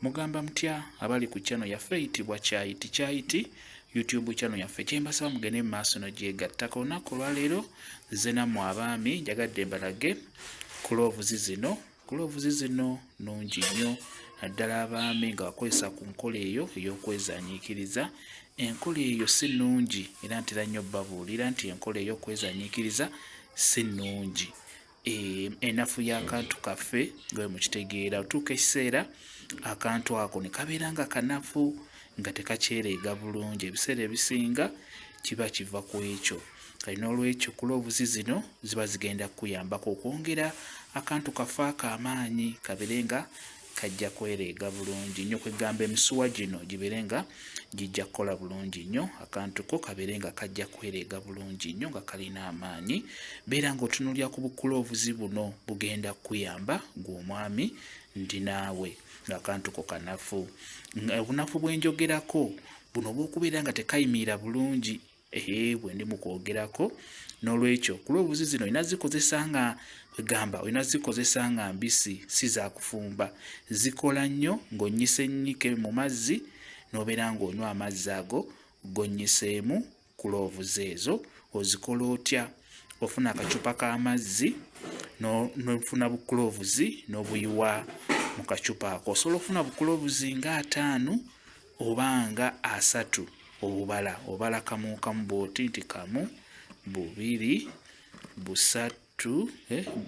Mugamba mutya abali ku channel yaffe eyitibwa Kyayiti Kyayiti YouTube channel yaffe kyembasaba mugende mu maaso nogyegattako. Olunaku olwaleero nze nammwe abaami njagadde mbalage cloves zino. Cloves zino nnungi nnyo naddala abaami nga bakozesa ku nkola eyo ey'okwezanyiikiriza. Enkola eyo si nnungi era ntera nnyo babuulira nti enkola ey'okwezanyiikiriza si nnungi. Enafu y'akantu kaffe nga bwe mukitegeera, otuuka ekiseera akantu ako ne kabeera nga kanafu nga tekakyereega bulungi. Ebiseera ebisinga kiba kiva ku ekyo. Kale n'olwekyo cloves zino ziba zigenda kukuyambako okwongera akantu kaffe ako amaanyi kabeere nga kajja kwereega bulungi nnyo. Kwegamba emisuwa gino gibeere nga gijja kukola bulungi nnyo, akantu ko kabeere nga kajja kwereega bulungi nnyo nga kalina amaanyi. Beera ng'otunuulira ku bukuloovuzi buno, bugenda kukuyamba ggwe omwami ndi naawe ng'akantu ko kanafu. Obunafu bwe njogerako buno obw'okubeera nga tekayimirira bulungi Eeh bwe ndi mu kwogerako. N'olwekyo kuloovuzi zino olina zikozesa nga kwegamba olina zikozesa nga mbisi, si za kufumba. Zikola nnyo ng'onnyise nnyike mu mazzi n'obeera ng'onywa amazzi ago g'onnyiseemu kuloovuzi ezo. Ozikola otya? Ofuna akacupa k'amazzi n'ofuna bukuloovuzi n'obuyiwa mu kacupa ako. Osobola okufuna bukuloovuzi nga ataano oba nga asatu obubala obala kamu kamu bw'oti nti kamu bubiri busatu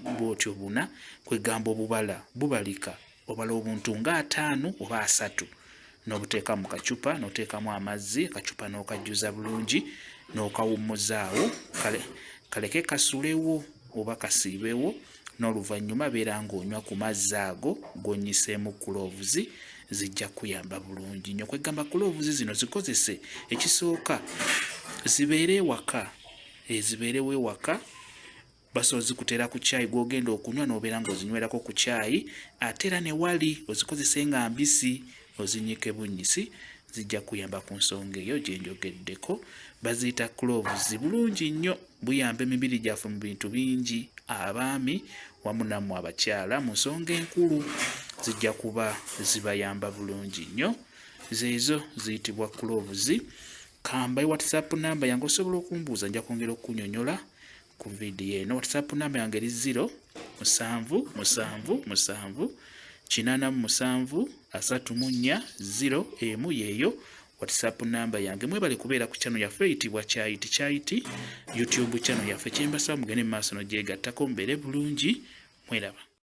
bw'otyo buna kwegamba obubala bubalika obala obuntu nga ataano oba asatu n'obuteeka mu kacupa n'oteekamu amazzi akacupa n'okajjuza bulungi n'okawummuzaawo kale kaleke kasulewo oba kasiibewo n'oluvannyuma beera ng'onywa ku mazzi ago g'onnyiseemu kuloovuzi zijja kukuyamba bulungi nnyo. Kwegamba kuloovuzi zino zikozese ekisooka zibeere ewaka, zibeerewo ewaka basobola ozikuteera ku caayi gw'ogenda okunywa n'obeera ng'ozinywerako ku caayi ate era ne wali ozikozese nga mbisi ozinnyike bunnyisi zijja kukuyamba ku nsonga eyo gye njogeddeko. Baziyita cloves bulungi nnyo. Buyamba emibiri gyaffe mu bintu bingi abaami wamu nammwe abakyala mu nsonga enkulu zijja kuba zibayamba bulungi nnyo. Zeezo ziyitibwa cloves. Kambaye WhatsApp namba yange osobola okumbuuza nja kwongera okukunyonyola ku vidiyo eno. WhatsApp namba yange eri 0 7 7 7 87 34 0 emu yeeyo WhatsApp namba yange. Mwebale kubeera ku channel yaffe eyitibwa Kyayiti Kyayiti YouTube channel yaffe. Kyembasaba mugende mu maaso nogyegattako mubeere bulungi mweraba.